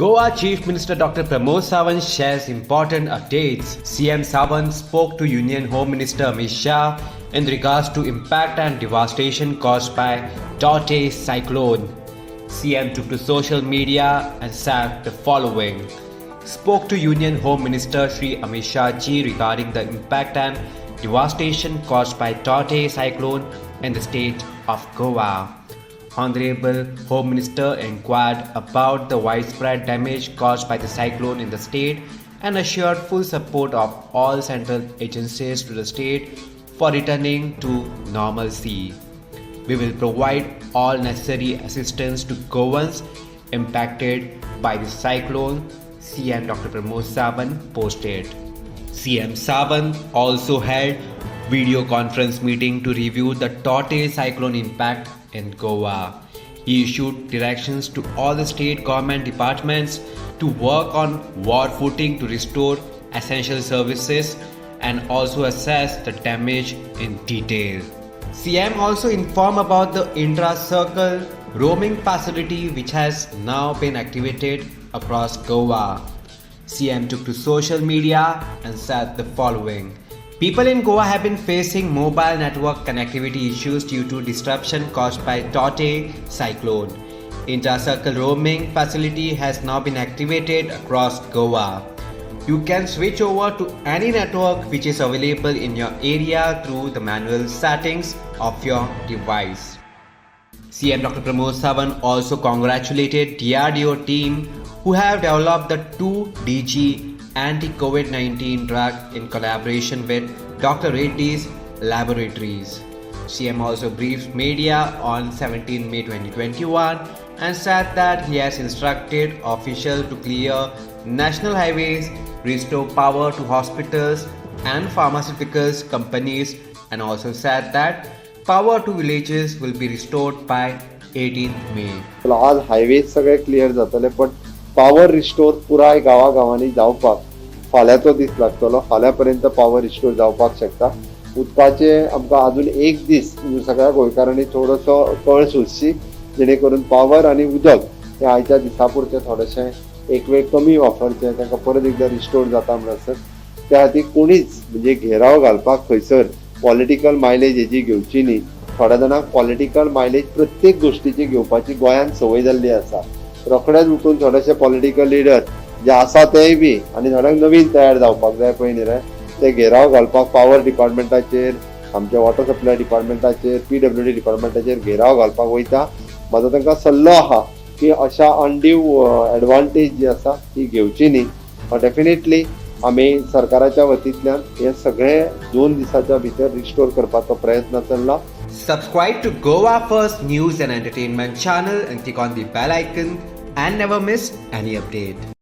Goa Chief Minister Dr. Pramod Sawant shares important updates. CM Sawant spoke to Union Home Minister Amit Shah in regards to impact and devastation caused by Tauktae cyclone. CM took to social media and said the following. Spoke to Union Home Minister Shri Amit Shah ji regarding the impact and devastation caused by Tauktae cyclone in the state of Goa. Honorable Home Minister inquired about the widespread damage caused by the cyclone in the state and assured full support of all central agencies to the state for returning to normalcy. We will provide all necessary assistance to Goans impacted by the cyclone, CM Dr. Pramod Sawant posted. CM Sawant also held video conference meeting to review the Tauktae cyclone impact in Goa. He issued directions to all the state government departments to work on war footing to restore essential services and also assess the damage in detail. CM also informed about the intra-circle roaming facility, which has now been activated across Goa. CM took to social media and said the following. People in Goa have been facing mobile network connectivity issues due to disruption caused by Tauktae cyclone. Intra-circle roaming facility has now been activated across Goa. You can switch over to any network which is available in your area through the manual settings of your device. CM Dr. Pramod Sawant also congratulated DRDO team who have developed the 2DG anti-COVID-19 drug in collaboration with Dr. Reddy's Laboratories. CM also briefed media on 17 May 2021 and said that he has instructed officials to clear national highways, restore power to hospitals and pharmaceuticals companies, and also said that power to villages will be restored by 18th May. आज highways सगळे clear जातले, पण power restore पुराय गांवागांवांनी जावपाक फाल्यांचो दीस लागतलो. फाल्यां पर्यंत पावर रिस्टोर जावपाक शकता. उदकाचे आमकां अजून एक दीस सगळ्या गोंयकारांनी थोडोसो कळ सोंसची, जेणे करून पावर आनी उदक हें आयच्या दिसा पुरतें थोडेशें एक वेळ कमी वापरचें. तांकां परत एकदां रिस्टोर जाता म्हणसर. त्या खातीर कोणीच म्हणजे घेराव घालपाक खंयसर पॉलिटिकल मायलेज हेजी घेवची न्ही. थोड्या जाणांक पॉलिटिकल मायलेज प्रत्येक गोश्टीची घेवपाची गोंयांत संवय जाल्ली आसा. रोखडेच उठून थोडेशे पॉलिटिकल लिडर जे आसा तेय बी आनी थोड्यांक नवीन तयार जावपाक जाय पळय न्ही रे, ते घेराव घालपाक पावर डिपार्टमेंटाचेर, आमच्या वॉटर सप्लाय डिपार्टमेंटाचेर, पीडब्ल्यूडी डिपार्टमेंटाचेर घेराव घालपाक वयता. म्हाजो तांकां सल्लो आहा की अशा अनड्यू एडवांटेज जी आसा ती घेवची न्ही. डेफिनेटली आमी सरकाराच्या वतींतल्यान हे सगळे 2 दिसाच्या भितर रिस्टोर करपाचो प्रयत्न चल्ला. Subscribe to Goa First News and Entertainment channel and click on the bell icon and never miss any update.